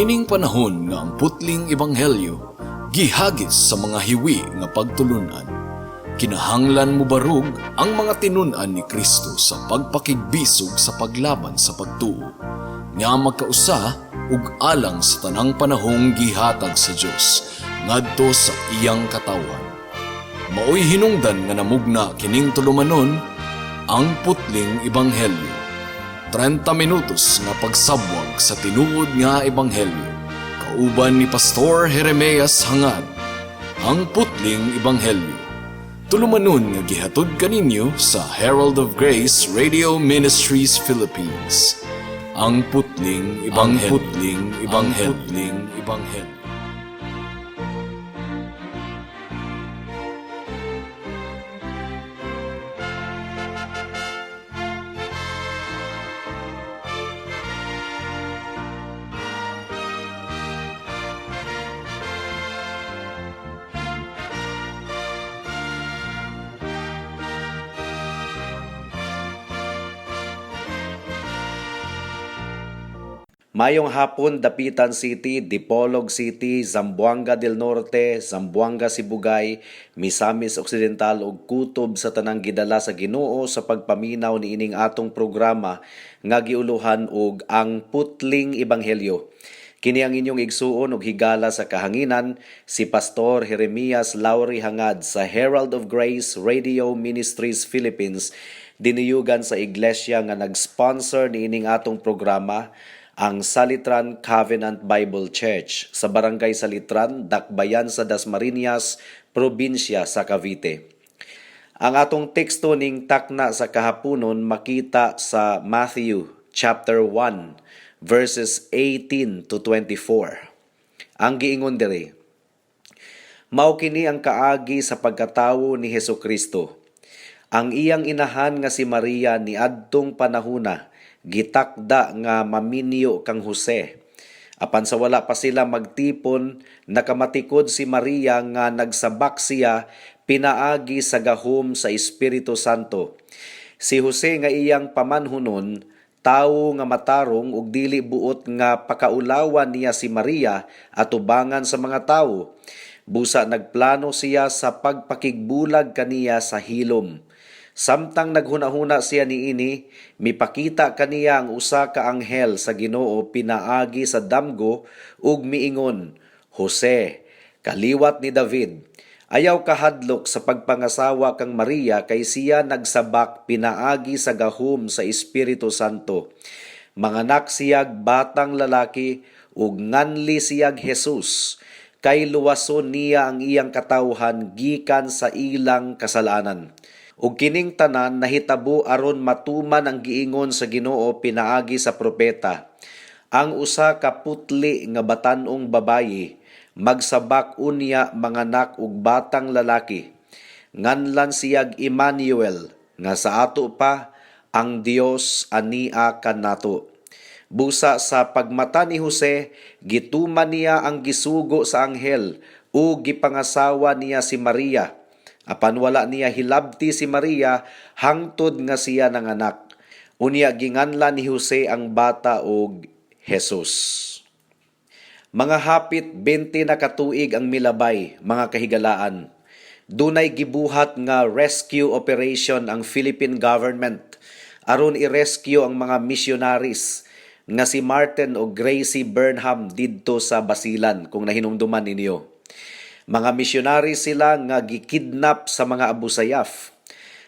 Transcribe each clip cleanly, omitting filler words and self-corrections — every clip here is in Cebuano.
Niining panahon nga ang putling ebanghelyo gihagis sa mga hiwi nga pagtulunan, kinahanglan mobarog ang mga tinun-an ni Kristo sa pagpakigbisog sa paglaban sa pagtuo nga magkausa ug alang sa tanang panahong gihatag sa Dios ngadto sa iyang katawhan. Maoy hinungdan nga namugna kining tulumanon, Ang Putling Ebanghelyo. 30 minutos nga pagsabwag sa tinuod nga ebanghelyo. Kauban ni Pastor Jeremias Hangad. Ang Putling Ebanghelyo. Tulumanon nga gihatod kaninyo sa Herald of Grace Radio Ministries Philippines. Ang Putling Ebanghelyo. Ang Putling Ebanghelyo. Putling Ebanghelyo. Mayong hapon, Dapitan City, Dipolog City, Zamboanga del Norte, Zamboanga Sibugay, Misamis Occidental ug kutob sa tanang gidala sa Ginoo sa pagpaminaw niining atong programa nga giuluhan og Ang Putling Ebanghelyo. Kini ang inyong igsuon ug higala sa kahanginan, si Pastor Jeremias Lauri Hangad sa Herald of Grace Radio Ministries Philippines, dinuyugan sa iglesia nga nag-sponsor niining atong programa, ang Salitran Covenant Bible Church sa Barangay Salitran, Dakbayan sa Dasmariñas, probinsya sa Cavite. Ang atong teksto ning takna sa kahaponon makita sa Matthew chapter 1 verses 18 to 24. Ang giingon diri, "Mao kini ang kaagi sa pagkatawo ni Hesukristo. Ang iyang inahan nga si Maria niadtong panahuna gitakda nga maminyo kang Jose. Apan sa wala pa sila magtipon, nakamatikod si Maria nga nagsabak siya pinaagi sa gahom sa Espiritu Santo. Si Jose nga iyang pamanhunon, tawo nga matarong ug dili buot nga pakaulawan niya si Maria atubangan sa mga tawo. Busa nagplano siya sa pagpakigbulag kaniya sa hilom. Samtang naghunahuna siya niini, mipakita kaniya ang usa ka anghel sa Ginoo pinaagi sa damgo ug miingon, 'Jose, kaliwat ni David, ayaw kahadlok sa pagpangasawa kang Maria kay siya nagsabak pinaagi sa gahom sa Espiritu Santo. Manganak siyag batang lalaki ug nganli siyag Jesus, kay luwason niya ang iyang katawhan gikan sa ilang kasalanan.' Ug kining tanan nahitabo aron matuman ang giingon sa Ginoo pinaagi sa propeta. Ang usa ka putli nga batan-ong babayi magsabak unya manganak og batang lalaki. Nganlan siyag Emmanuel, nga sa ato pa, ang Dios ania kanato." Busa sa pagmata ni Jose, gituman niya ang gisugo sa anghel ug gipangasawa niya si Maria. Apan wala niya hilabti si Maria hangtod nga siya nanganak. Unya ginganlan ni Jose ang bata og Jesus. Mga hapit 20 na katuig ang milabay, mga kahigalaan. Dunay gibuhat nga rescue operation ang Philippine government aron i-rescue ang mga missionaries nga si Martin o Gracie Burnham didto sa Basilan, kung nahinumduman ninyo. Mga missionary sila nga gikidnap sa mga Abu Sayyaf.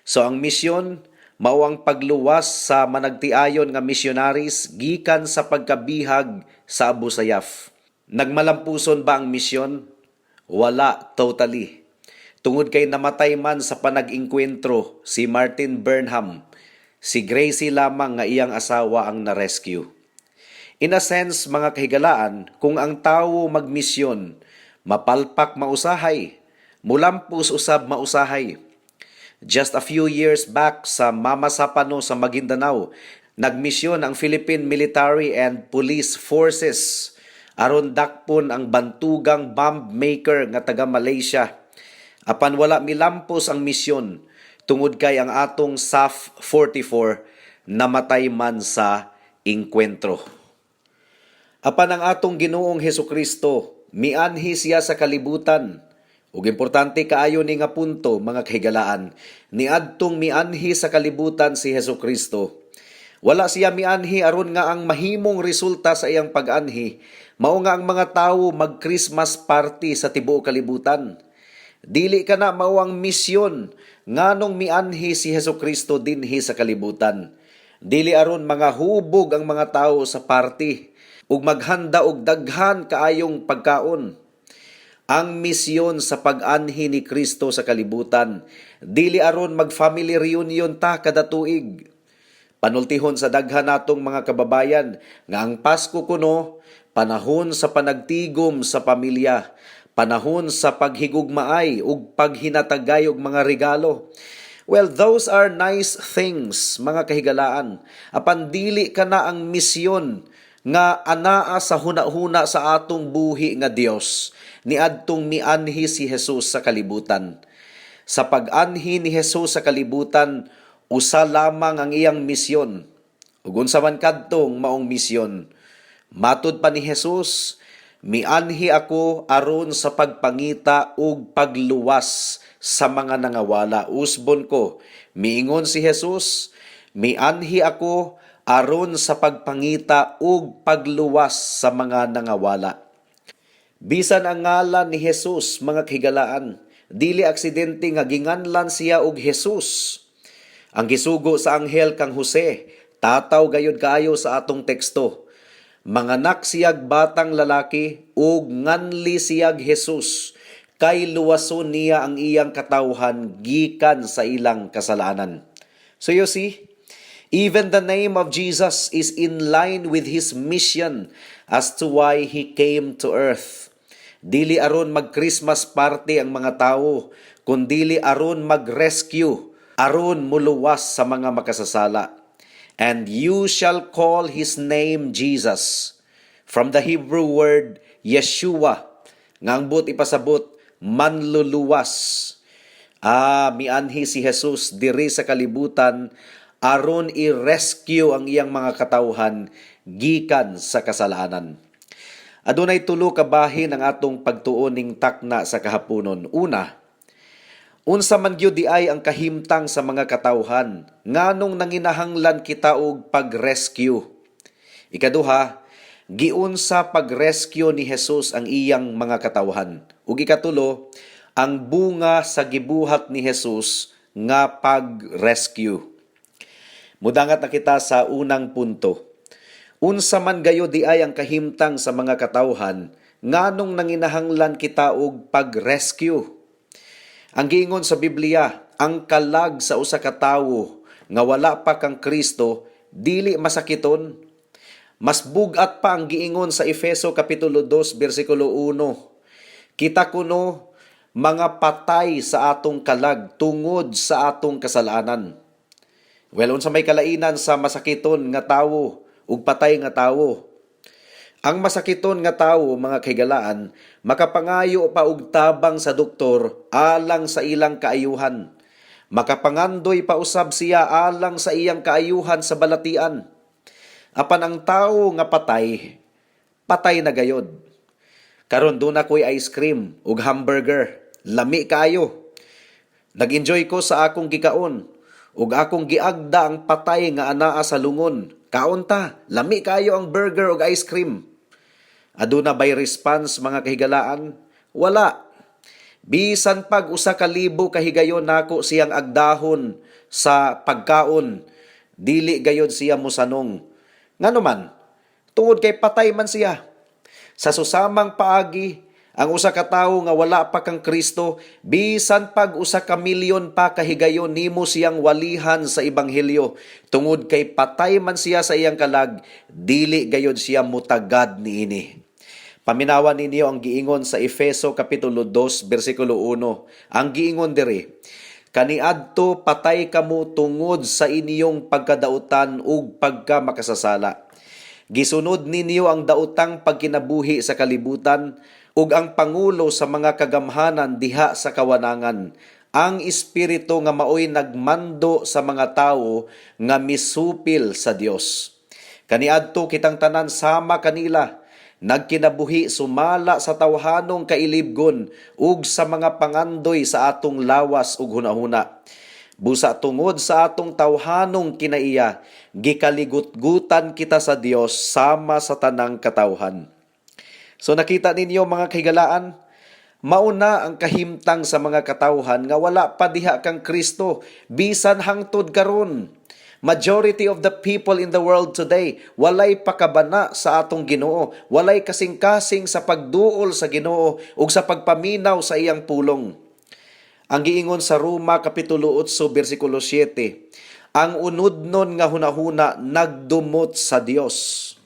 So ang misyon mao ang pagluwas sa managtiayon nga missionaries gikan sa pagkabihag sa Abu Sayyaf. Nagmalampuson ba ang misyon? Wala totally. Tungod kay namatay man sa panag-engkwentro si Martin Burnham, si Gracie lamang nga iyang asawa ang na-rescue. In a sense, mga kahigalaan, kung ang tawo magmisyon, mapalpak mausahay, mulampos usab mausahay. Just a few years back sa Mamasapano sa Maguindanao, nagmisyon ang Philippine Military and Police Forces aron dakpon ang bantugang bomb maker nga taga Malaysia. Apan wala milampos ang misyon tungod kay ang atong SAF 44 namatay man sa engkwentro. Apan ang atong Ginoong Hesukristo, mianhi siya sa kalibutan. Ug importante kaayo ni nga punto, mga kahigalaan, niadtong mianhi sa kalibutan si Hesukristo. Wala siya mianhi aron nga ang mahimong resulta sa iyang pag-anhi mao nga ang mga tawo mag-Christmas party sa tibuok kalibutan. Dili kana mao ang misyon nganong mianhi si Hesukristo dinhi sa kalibutan. Dili aron mga hubog ang mga tawo sa party ug maghanda og daghan kaayong pagkaon. Ang misyon sa pag-anhi ni Kristo sa kalibutan, dili aron mag-family reunion ta kada tuig. Panultihon sa daghan natong mga kababayan nga ang Pasko kuno panahon sa panagtigom sa pamilya, panahon sa paghigugmaay ug paghinatagay og mga regalo. Well, those are nice things, mga kahigalaan. Apan dili kana ang misyon nga anaa sa huna-huna sa atong buhi nga Dios niadtong mianhi si Jesus sa kalibutan. Sa pag-anhi ni Jesus sa kalibutan, usa lamang ang iyang misyon. Ug unsa man kadtong maong misyon? Matud pa ni Jesus, "Mianhi ako aron sa pagpangita ug pagluwas sa mga nangawala." Usbon ko, miingon si Jesus, "Mianhi ako aron sa pagpangita ug pagluwas sa mga nangawala." Bisan ang ngalan ni Jesus, mga kahigalaan, dili aksidente nga ginganlan siya og Jesus. Ang gisugo sa anghel kang Jose, tataw gayud kaayo sa atong teksto. Manganak siyag batang lalaki ug nganli siyag Jesus kay luwason niya ang iyang katawhan gikan sa ilang kasalanan. So you see, even the name of Jesus is in line with his mission as to why he came to earth. Dili aron mag-Christmas party ang mga tao, kundili aron mag-rescue, aron muluwas sa mga makasasala. "And you shall call his name Jesus." From the Hebrew word Yeshua, nga ang buot ipasabot, manluluwas. Mianhi si Jesus diri sa kalibutan aron i-rescue ang iyang mga katawhan gikan sa kasalanan. Adunay tulo ka bahin ang atong pagtuon ning takna sa kahaponon. Una, unsa man gyud diay ang kahimtang sa mga katawhan nganong nanginahanglan kita og pag-rescue? Ikaduha, giunsa pag-rescue ni Jesus ang iyang mga katawhan? Ug ikatulo, ang bunga sa gibuhat ni Jesus nga pag-rescue. Mudangat na kita sa unang punto. Unsa man gayud diay ang kahimtang sa mga katawhan nganong nanginahanglan kita og pag-rescue? Ang giingon sa Biblia, ang kalag sa usa ka tawo nga wala pa kang Kristo dili masakiton. Mas bugat pa ang giingon sa Efeso kapitulo 2 bersikulo 1. Kita kuno mga patay sa atong kalag tungod sa atong kasalanan. Well, unsa may kalainan sa masakiton nga tawo ug patay nga tawo? Ang masakiton nga tawo, mga kahigalaan, makapangayo pa og tabang sa doktor alang sa ilang kaayuhan. Makapangandoy pa usab siya alang sa iyang kaayuhan sa balatian. Apan ang tawo nga patay, patay na gayod. Karon duna ko'y ice cream ug hamburger. Lami kaayo. Nag-enjoy ko sa akong gikaon ug akong giagda ang patay nga anaa sa lungon. "Kaon ta, lami kaayo ang burger ug ice cream." Aduna bay response, mga kahigalaan? Wala. Bisan pag 1,000 kahigayon nako siyang agdahon sa pagkaon, dili gayod siya mosanong. Ngano man? Tungod kay patay man siya. Sa susamang paagi, ang usa ka tawo nga wala pa kang Kristo, bisan pag 1 milyon pa kahigayon nimo siyang walihan sa ebanghelyo, tungod kay patay man siya sa iyang kalag, dili gayod siya mutagad niini. Paminawa ninyo ang giingon sa Efeso kapitulo 2 bersikulo 1. Ang giingon diri, "Kaniadto patay kamo tungod sa inyong pagkadautan ug pagkamakasasala. Gisunod ninyo ang daotang pagkinabuhi sa kalibutan ug ang pangulo sa mga kagamhanan diha sa kawanangan, ang espiritu nga maoy nagmando sa mga tawo nga misupil sa Dios. Kaniadto kitang tanan sama kanila. Nagkinabuhi sumala sa tawhanong kailibgon ug sa mga pangandoy sa atong lawas ug hunahuna. Busa tungod sa atong tawhanong kinaiya, gikaligutgutan kita sa Dios sama sa tanang katawhan. So nakita ninyo, mga kahigalaan, mauna ang kahimtang sa mga katawhan nga wala pa diha kang Kristo bisan hangtod karon. Majority of the people in the world today walay pakabana sa atong Ginoo, walay kasing-kasing sa pagduol sa Ginoo ug sa pagpaminaw sa iyang pulong. Ang giingon sa Roma kapitulo 8 bersikulo 7, ang unudnon nga hunahuna nagdumot sa Dios.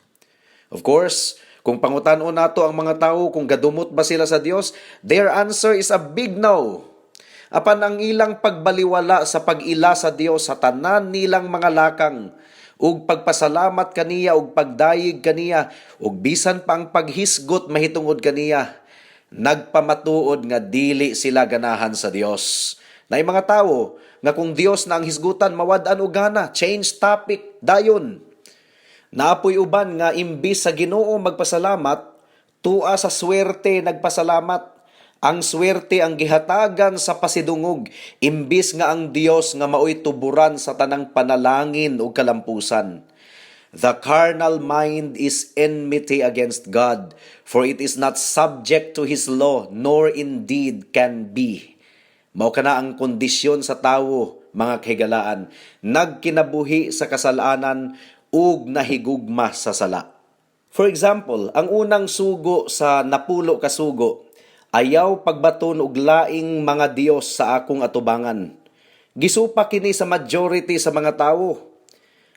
Of course, kung pangutan-on nato ang mga tao kung gadumot ba sila sa Dios, their answer is a big no. Apan ang ilang pagbaliwala sa pag-ila sa Dios sa tanan nilang mga lakang ug pagpasalamat kaniya ug pagdayeg kaniya ug bisan pa ang paghisgot mahitungod kaniya, nagpamatuod nga dili sila ganahan sa Dios. Naay mga tawo nga kung Dios na ang hisgutan, mawad-an og gana, change topic dayon. Naa poy uban nga imbis sa Ginoo magpasalamat, tua sa swerte nagpasalamat. Ang swerte ang gihatagan sa pasidungog imbis nga ang Dios nga maoy tuburan sa tanang panalangin ug kalampusan. The carnal mind is enmity against God, for it is not subject to His law, nor indeed can be. Mao kana ang kondisyon sa tawo, mga kahigalaan, nagkinabuhi sa kasalanan ug nahigugma sa sala. For example, ang unang sugo sa 10 ka sugo, "Ayaw pagbaton og laing mga Dios sa akong atubangan." Gisupak kini sa majority sa mga tawo.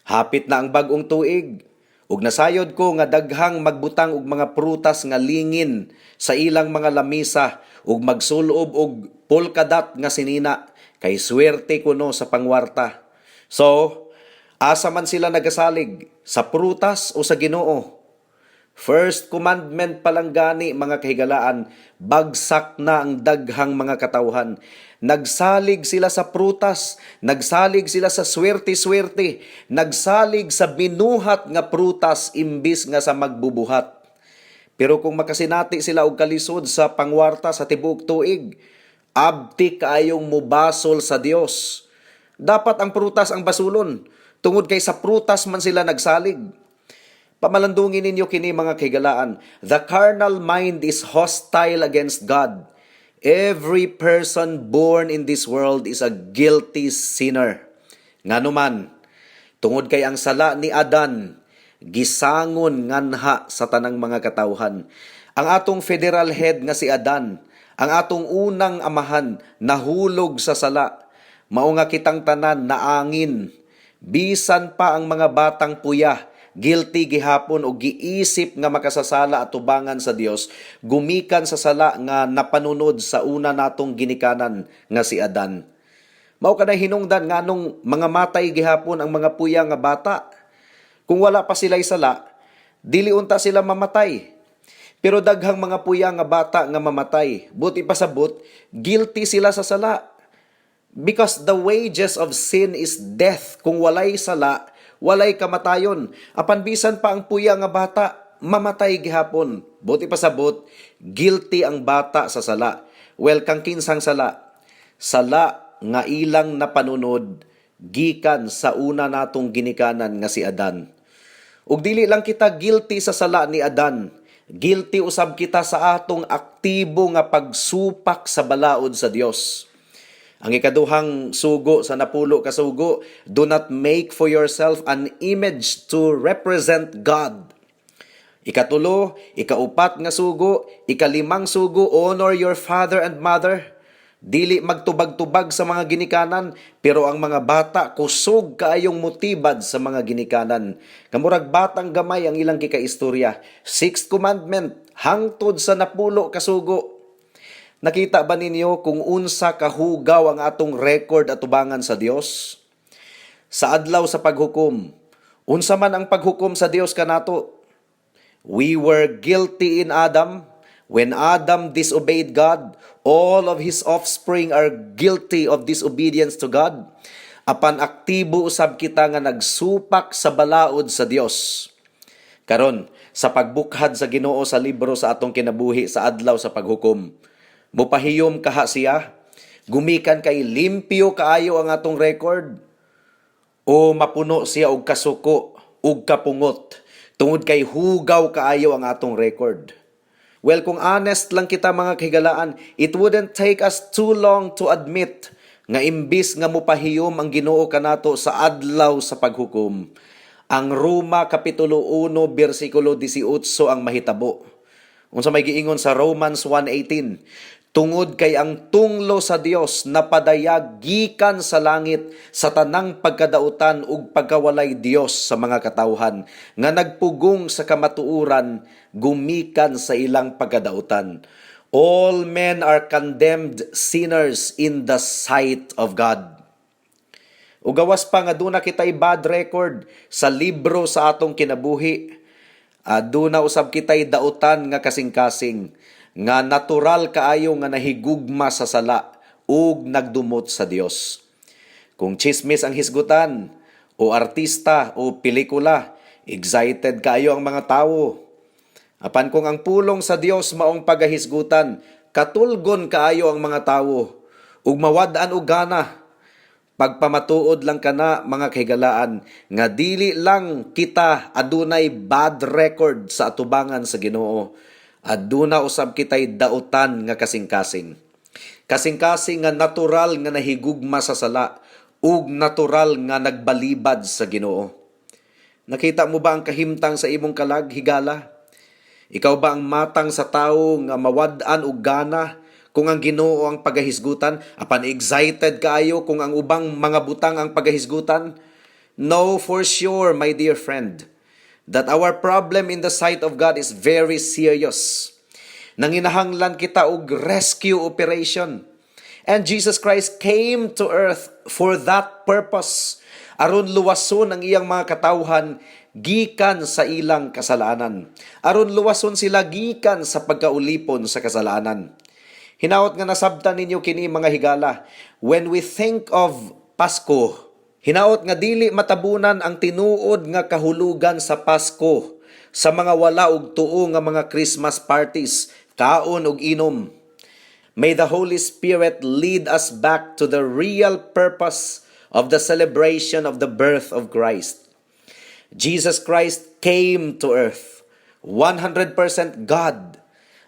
Hapit na ang bag-ong tuig ug nasayod ko nga daghang magbutang og mga prutas nga lingin sa ilang mga lamisa ug magsulob og polka dot nga sinina kay swerte kuno sa pangwarta. So, asa man sila nagasalig, sa prutas o sa Ginoo? First commandment pa lang gani, mga kahigalaan, bagsak na ang daghang mga katawhan. Nagsalig sila sa prutas, nagsalig sila sa swerte-swerte, nagsalig sa binuhat nga prutas imbis nga sa magbubuhat. Pero kung makasinati sila og kalisod sa pangwarta sa tibuok tuig, abti kaayong mubasol sa Dios. Dapat ang prutas ang basulon, tungod kay sa prutas man sila nagsalig. Pamalandungin ninyo kini, mga kahigalaan. The carnal mind is hostile against God. Every person born in this world is a guilty sinner. Ngano man, tungod kay ang sala ni Adan gisangon nganha sa tanang mga katawhan. Ang atong federal head nga si Adan, ang atong unang amahan, nahulog sa sala. Mao nga kitang tanan naangin. Bisan pa ang mga batang puya, guilty gihapon og giisip nga makasasala atubangan sa Dios gumikan sa sala nga napanunod sa una natong ginikanan nga si Adan. Mao kanay hinungdan nganong mga matay gihapon ang mga puya nga bata. Kung wala pa sila'y sala, dili unta sila mamatay. Pero daghang mga puya nga bata nga mamatay. Buot ipasabot, guilty sila sa sala. Because the wages of sin is death. Kung walay sala, walay kamatayon. Apan bisan pa ang puya nga bata, mamatay gihapon. Buot ipasabot, guilty ang bata sa sala. Well, kang kinsang sala? Sala nga ilang napanunod gikan sa una natong ginikanan nga si Adan. Ug dili lang kita guilty sa sala ni Adan, guilty usab kita sa atong aktibo nga pagsupak sa balaod sa Dios. Ang ikaduhang sugo sa 10 ka sugo, "Do not make for yourself an image to represent God." Ikatulo, ikaupat nga sugo, ikalimang sugo, "Honor your father and mother." Dili magtubag-tubag sa mga ginikanan, pero ang mga bata kusog kaayong mutibad sa mga ginikanan. Kamurag batang gamay ang ilang gikaistorya. Sixth commandment, hangtod sa 10 ka sugo. Nakita ba ninyo kung unsa kahugaw ang atong record atubangan sa Dios? Sa adlaw sa paghukom, unsa man ang paghukom sa Dios kanato? We were guilty in Adam. When Adam disobeyed God, all of his offspring are guilty of disobedience to God. Apan aktibo usab kita nga nagsupak sa balaod sa Dios. Karon, sa pagbukhad sa Ginoo sa libro sa atong kinabuhi sa adlaw sa paghukom, mupahiyom kaha siya? Gumikan kay limpyo kaayo ang atong record? O mapuno siya og kasuko ug kapungot tungod kay hugaw kaayo ang atong record? Well, kung honest lang kita, mga kahigalaan, it wouldn't take us too long to admit nga imbis nga mupahiyom ang Ginoo kanato sa adlaw sa paghukom, ang Roma Kapitulo 1 bersikulo 18 ang mahitabo. Unsa may giingon sa Romans 1:18? Tungod kay ang tunglo sa Dios napadayag gikan sa langit sa tanang pagkadautan ug pagkawalay Dios sa mga katawhan nga nagpugong sa kamatuoran gumikan sa ilang pagkadautan. All men are condemned sinners in the sight of God. Ug gawas pa nga duna kitay bad record sa libro sa atong kinabuhi, duna usab kitay dautan nga kasing-kasing nga natural kaayo nga nahigugma sa sala ug nagdumot sa Dios. Kung chismis ang hisgutan o artista o pelikula, excited kaayo ang mga tawo. Apan kung ang pulong sa Dios maong pagahisgutan, katulgon kaayo ang mga tawo ug mawad-an og gana. Pagpamatuod lang kana, mga kahigalaan, nga dili lang kita adunay bad record sa atubangan sa Ginoo. Aduna usab kitay dautan nga kasing-kasing. Kasing-kasing nga natural nga nahigugma sa sala ug natural nga nagbalibad sa Ginoo. Nakita mo ba ang kahimtang sa imong kalag, higala? Ikaw ba ang matang sa tawo nga mawad-an og gana kung ang Ginoo ang pagahisgutan, apan excited kaayo kung ang ubang mga butang ang pagahisgutan? Know for sure, my dear friend, that our problem in the sight of God is very serious. Nanginahanglan kita og rescue operation. And Jesus Christ came to earth for that purpose. Aron luwason ang iyang mga katawhan gikan sa ilang kasalanan. Aron luwason sila gikan sa pagkaulipon sa kasalanan. Hinaot nga nasabtan ninyo kini, mga higala. When we think of Pasko, hinaot nga dili matabunan ang tinuod nga kahulugan sa Pasko sa mga wala og tuo nga mga Christmas parties, kaon ug inom. May the Holy Spirit lead us back to the real purpose of the celebration of the birth of Christ. Jesus Christ came to earth, 100% God,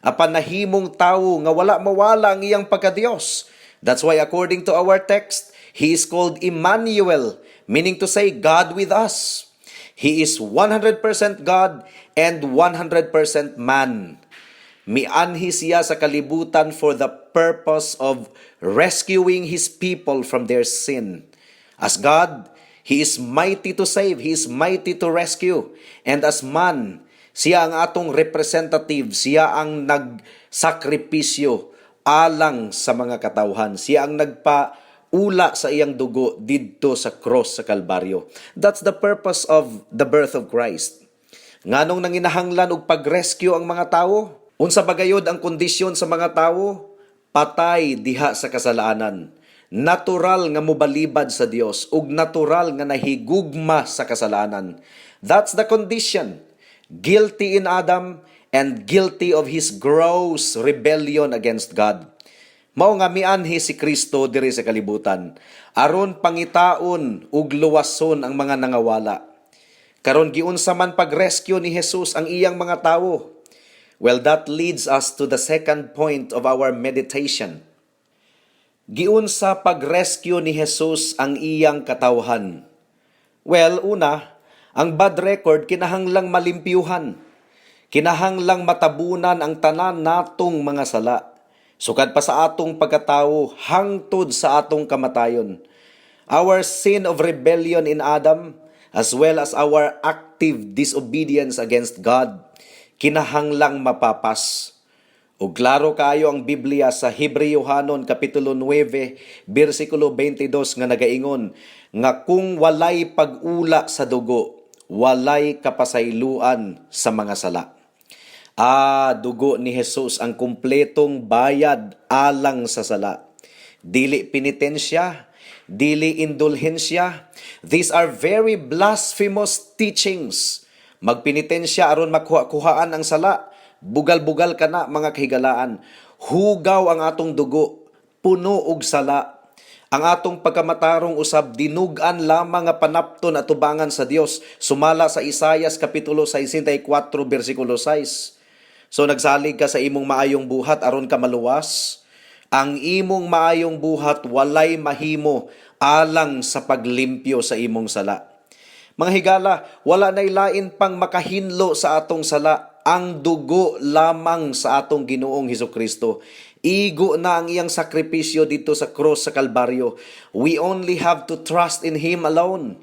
apan nahimong tawo nga wala mawala ang iyang pagkadiyos. That's why, according to our text, He is called Emmanuel, meaning to say God with us. He is 100% God and 100% man. Mianhi siya sa kalibutan for the purpose of rescuing His people from their sin. As God, He is mighty to save, He is mighty to rescue. And as man, siya ang atong representative, siya ang nagsakripisyo alang sa mga katawhan. Siya ang nagpaula sa iyang dugo didto sa cross sa Kalbaryo. That's the purpose of the birth of Christ. Nganong nanginahanglan og pag-rescue ang mga tawo? Unsa ba gayod ang kondisyon sa mga tawo? Patay diha sa kasalanan. Natural nga mobalibad sa Dios ug natural nga nahigugma sa kasalanan. That's the condition. Guilty in Adam and guilty of his gross rebellion against God. Mao nga mianhi si Kristo diri sa kalibutan aron pangitaon ug luwason ang mga nangawala. Karon, giunsa man pag-rescue ni Jesus ang iyang mga tawo? Well, that leads us to the second point of our meditation. Giunsa pag-rescue ni Jesus ang iyang katawhan? Well, una, ang bad record kinahanglang malimpyuhan. Kinahanglang matabunan ang tanan natong mga sala. Sukad pa sa atong pagkatawo hangtod sa atong kamatayon. Our sin of rebellion in Adam, as well as our active disobedience against God, kinahanglang mapapas. Ug klaro kaayo ang Biblia sa Hebreohanon Kapitulo 9 bersikulo 22 nga nagaingon nga kung walay pag-ula sa dugo, walay kapasayloan sa mga sala. Ah, dugo ni Jesus ang kumpletong bayad alang sa sala. Dili penitensya, dili indulhensya. These are very blasphemous teachings. Magpenitensya aron makuha-kuhaan ang sala. Bugal-bugal kana, mga kahigalaan. Hugaw ang atong dugo, puno og sala. Ang atong pagkamatarong usab dinug-an lamang nga panapton atubangan sa Dios, sumala sa Isayas kapitulo 64 bersikulo 6. So nagsalig ka sa imong maayong buhat aron ka maluwas. Ang imong maayong buhat walay mahimo alang sa paglimpyo sa imong sala. Mga higala, wala nay lain pang makahinlo sa atong sala, ang dugo lamang sa atong Ginoong Hesus Kristo. Igo na ang iyang sakripisyo didto sa cross sa Kalbaryo. We only have to trust in Him alone.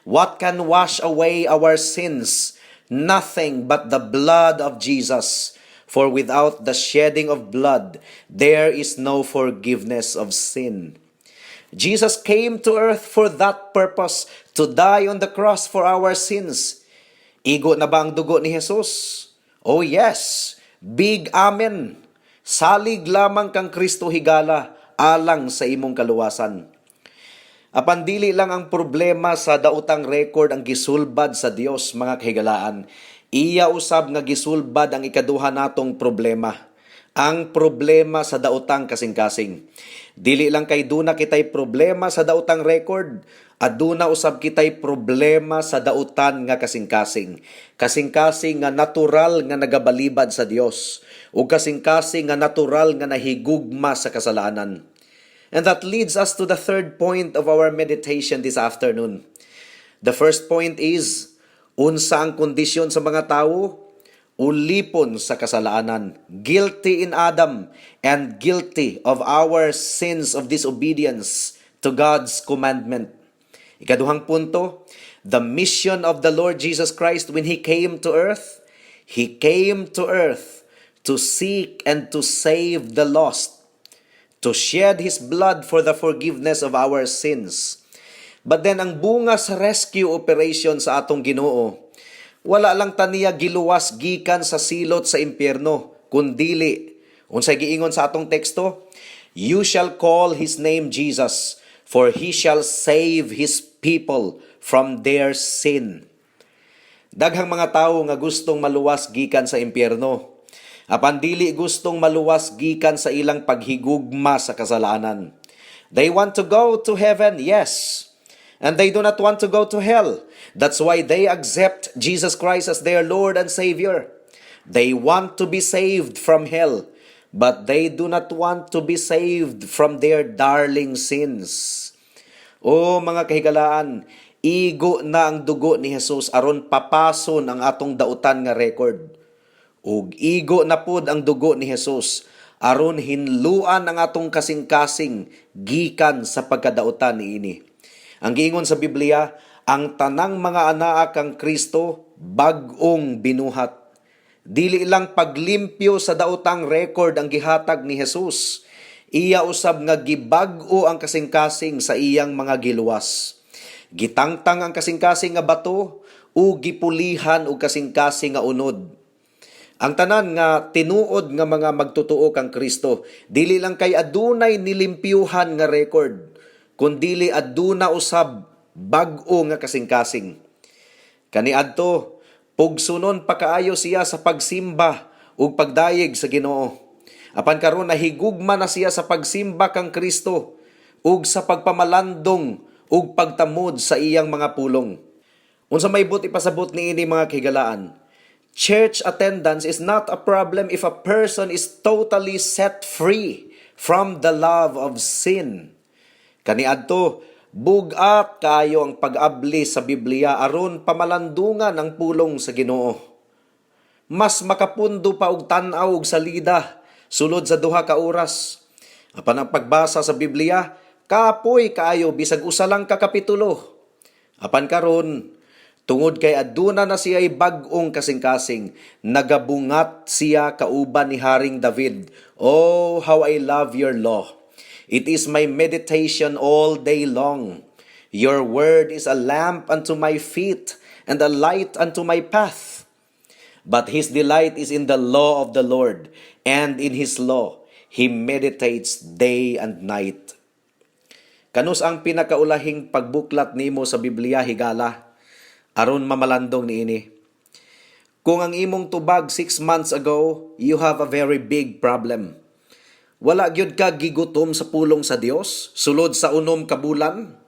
What can wash away our sins? Nothing but the blood of Jesus. For without the shedding of blood, there is no forgiveness of sin. Jesus came to earth for that purpose, to die on the cross for our sins. Igo na ba ang dugo ni Jesus? Oh yes! Big amen! Salig lamang kang Kristo, higala, alang sa imong kaluwasan. Apan dili lang ang problema sa daotang record ang gisulbad sa Dios, mga kahigalaan. Iya usab nga gisulbad ang ikaduha natong problema. Ang problema sa daotang kasing-kasing. Dili lang kay duna kitay problema sa daotang record, aduna usab kitay problema sa dautan nga kasing-kasing. Kasing-kasing nga natural nga nagabalibad sa Dios ug kasing-kasing nga natural nga nahigugma sa kasalanan. And that leads us to the third point of our meditation this afternoon. The first point is, unsa ang kondisyon sa mga tao? Ulipon sa kasalanan, guilty in Adam and guilty of our sins of disobedience to God's commandment. Ikaduhang punto, the mission of the Lord Jesus Christ when He came to earth. He came to earth to seek and to save the lost, to shed His blood for the forgiveness of our sins. But then, ang bunga sa rescue operation sa atong Ginoo, wala lang ta niya giluwas gikan sa silot sa impyerno, kundili unsay giingon sa atong teksto? "You shall call his name Jesus, for he shall save his people from their sin." Daghang mga tawo nga gustong maluwas gikan sa impyerno. Apan dili gustong maluwas gikan sa ilang paghigugma sa kasalanan. They want to go to heaven, yes. And they do not want to go to hell. That's why they accept Jesus Christ as their Lord and Savior. They want to be saved from hell, but they do not want to be saved from their darling sins. O mga kahigalaan, igo na ang dugo ni Jesus aron papason ang atong dautan nga record. Ug igo na pud ang dugo ni Jesus aron hinluan ang atong kasing-kasing gikan sa pagkadautan niini. Ang giingon sa Biblia, ang tanang mga anaa kang Kristo bag-ong binuhat. Dili lang paglimpyo sa daotang record ang gihatag ni Jesus. Iya usab nga gibag-o ang kasing-kasing sa iyang mga giluwas. Gitangtang ang kasing-kasing nga bato ug gipulihan og kasing-kasing nga unod. Ang tanan nga tinuod nga mga magtotoo kang Kristo, dili lang kay adunay nilimpyuhan nga record, kundili aduna usab bag-o nga kasing-kasing. Kaniadto, pugsunon pa kaayo siya sa pagsimba ug pagdayeg sa Ginoo. Apan karon nahigugma na siya sa pagsimba kang Kristo ug sa pagpamalandong ug pagtamod sa iyang mga pulong. Unsa may buot ipasabot niini, mga kahigalaan? Church attendance is not a problem if a person is totally set free from the love of sin. Kaniadto, bugat kaayo ang pag-abli sa Biblia aron pamalandungan ang pulong sa Ginoo. Mas makapundo pa og tan-aw og salida sulod sa 2 ka oras. Apan ang pagbasa sa Biblia, kapoy kaayo bisag usa lang ka kapitulo. Apan karon, tungod kay aduna na siya bag-ong kasing-kasing, nagabungat siya kauban ni Haring David, "Oh, how I love your law. It is my meditation all day long. Your word is a lamp unto my feet and a light unto my path." But his delight is in the law of the Lord, and in his law he meditates day and night. Kanus ang pinakaulahing pagbuklat nimo sa Biblia, higala, aron mamalandong niini? Kung ang imong tubag 6 months ago, you have a very big problem. Wala gyud ka gigutom sa pulong sa Dios sulod sa 6 ka bulan.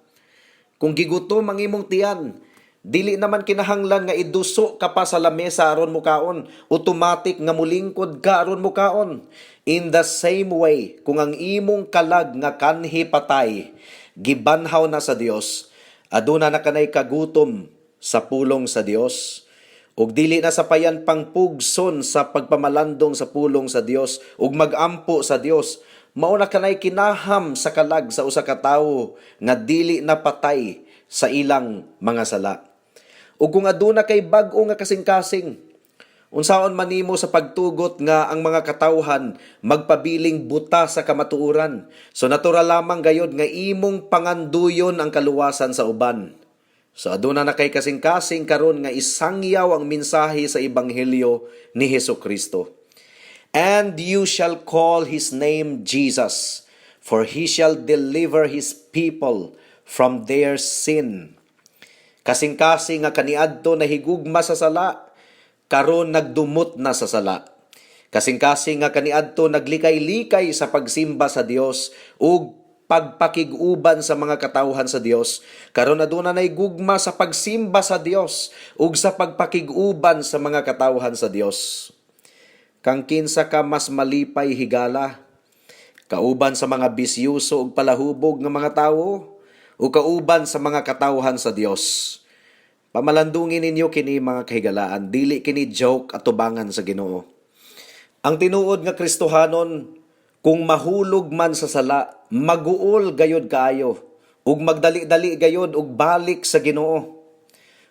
Kung gigutom ang imong tiyan, dili naman kinahanglan nga iduso ka pa sa lamesa aron mukaon. Automatic nga mulingkod ka aron mukaon. In the same way, kung ang imong kalag nga kanhi patay, gibanhaw na sa Dios, aduna na kanay kagutom sa pulong sa Dios. Ug dili na sapayan pang pugson sa pagpamalandong sa pulong sa Dios ug magampo sa Dios. Mao na kanay kinaham sa kalag sa usa ka tawo nga dili na patay sa ilang mga sala. Ug kung aduna kay bag-o nga kasing-kasing, unsaon man nimo sa pagtugot nga ang mga katawhan magpabiling buta sa kamatuoran? So natural lamang gayod nga imong panganduyon ang kaluwasan sa uban. So aduna na kay kasing-kasing karon nga isangyaw ang mensahe sa ebanghelyo ni Hesus Kristo. "And you shall call his name Jesus, for he shall deliver his people from their sin." Kasing-kasing nga kaniadto nahigugma sa sala, karon nagdumot na sa sala. Kasing-kasing nga kaniadto naglikay-likay sa pagsimba sa Dios ug pagpakig-uban sa mga katawhan sa Dios, karon aduna nay gugma sa pagsimba sa Dios ug sa pagpakig-uban sa mga katawhan sa Dios. Kang kinsa ka mas malipay, higala? Kauban sa mga bisyuso ug palahubog nga mga tawo o kauban sa mga katawhan sa Dios? Pamalandungin ninyo kini, mga kahigalaan, dili kini joke atubangan sa Ginoo. Ang tinuod nga Kristohanon, kung mahulog man sa sala, maguol gayod kaayo ug magdali-dali gayod og balik sa Ginoo.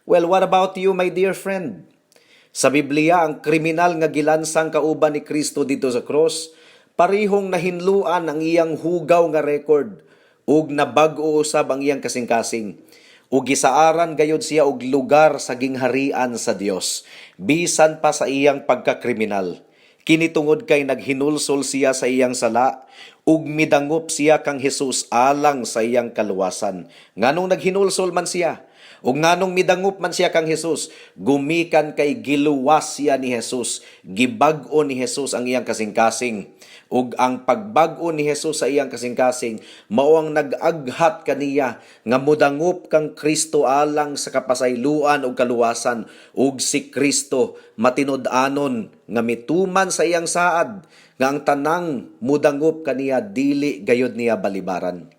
Well, what about you, my dear friend? Sa Biblia, ang kriminal nga gilansang kauban ni Kristo didto sa cross, parihong nahinluan ang iyang hugaw nga record ug nabag-o usab ang iyang kasing-kasing. Ug gisaaran gayod siya og lugar sa gingharian sa Dios bisan pa sa iyang pagkakriminal. Kini tungod kay naghinulsol siya sa iyang sala ug midangop siya kang Hesus alang sa iyang kaluwasan. Nganong naghinulsol man siya ug nganong midangop man siya kang Hesus? Gumikan kay giluwas siya ni Hesus, gibag-o ni Hesus ang iyang kasing-kasing. Ug ang pagbag-o ni Hesus sa iyang kasing-kasing mao ang nag-aghat kaniya nga mudangop kang Kristo alang sa kapasayloan ug kaluwasan, ug si Kristo matinud-anon nga mituman sa iyang saad nga ang tanang mudangop kaniya dili gayod niya balibaran.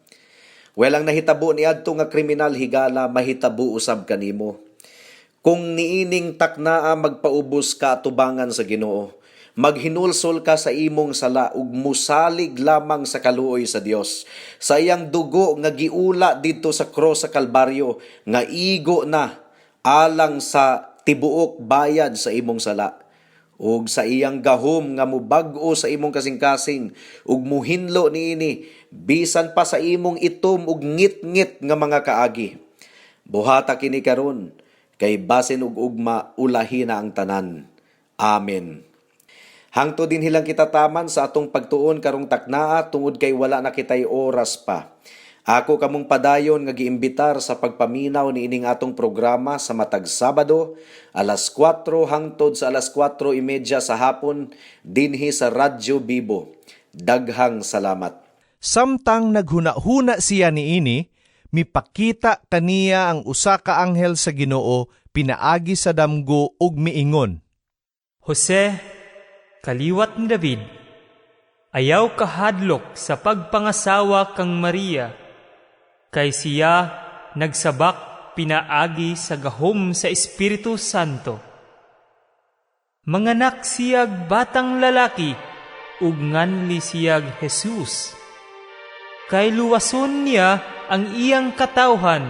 Well, ang nahitabo niadto nga kriminal, higala, mahitabo usab kanimo. Kung niining taknaa magpaubos ka atubangan sa Ginoo, maghinulsol ka sa imong sala ug musalig lamang sa kaluoy sa Dios, sa iyang dugo nga giula didto sa cross sa Kalbaryo nga igo na alang sa tibuok bayad sa imong sala, ug sa iyang gahom nga mubag-o sa imong kasing-kasing ug muhinlo niini bisan pa sa imong itom ug ngit-ngit nga mga kaagi. Buhata kini karon kay basin og ugma ulahi na ang tanan. Amen. Hangtod dinhi lang kita taman sa atong pagtuon karong taknaa tungod kay wala na kitay oras pa. Ako kamong padayon nga giimbitar sa pagpaminaw niining atong programa sa matag Sabado alas 4 hangtod sa alas 4:30 sa hapon dinhi sa Radyo Bibo. Daghang salamat. Samtang naghuna-huna siya niini, mipakita kaniya ang usa ka anghel sa Ginoo pinaagi sa damgo ug miingon: "Jose, kaliwat ni David, ayaw kahadlok sa pagpangasawa kang Maria, kay siya nagsabak pinaagi sa gahom sa Espiritu Santo. Manganak siyag batang lalaki, ug nganli siyag Jesus. Kay luwason niya ang iyang katawhan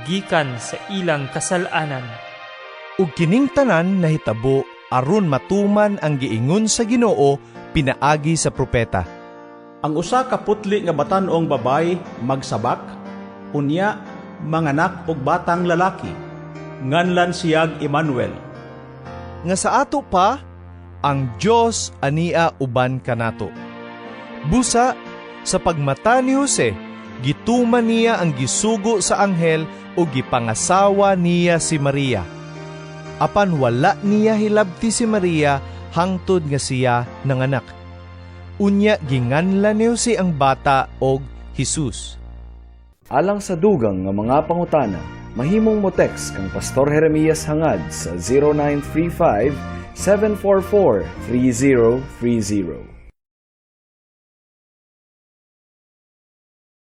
gikan sa ilang kasalanan." Ug kining tanan nahitabo aron matuman ang giingon sa Ginoo pinaagi sa propeta. "Ang usa ka putli nga batan-ong babay magsabak, unya manganak og batang lalaki. Nganlan siyag Emmanuel." Nga sa ato pa, ang Dios ania uban kanato. Busa sa pagmata ni Jose, gituman niya ang gisugo sa anghel ug gipangasawa niya si Maria. Apan wala niya hilabti si Maria hangtod nga siya nanganak. Unya ginganlan ni Jose ang bata og Jesus. Alang sa dugang nga mga pangutana, mahimong mo text kang Pastor Jeremias Hangad sa 0935 744 3030.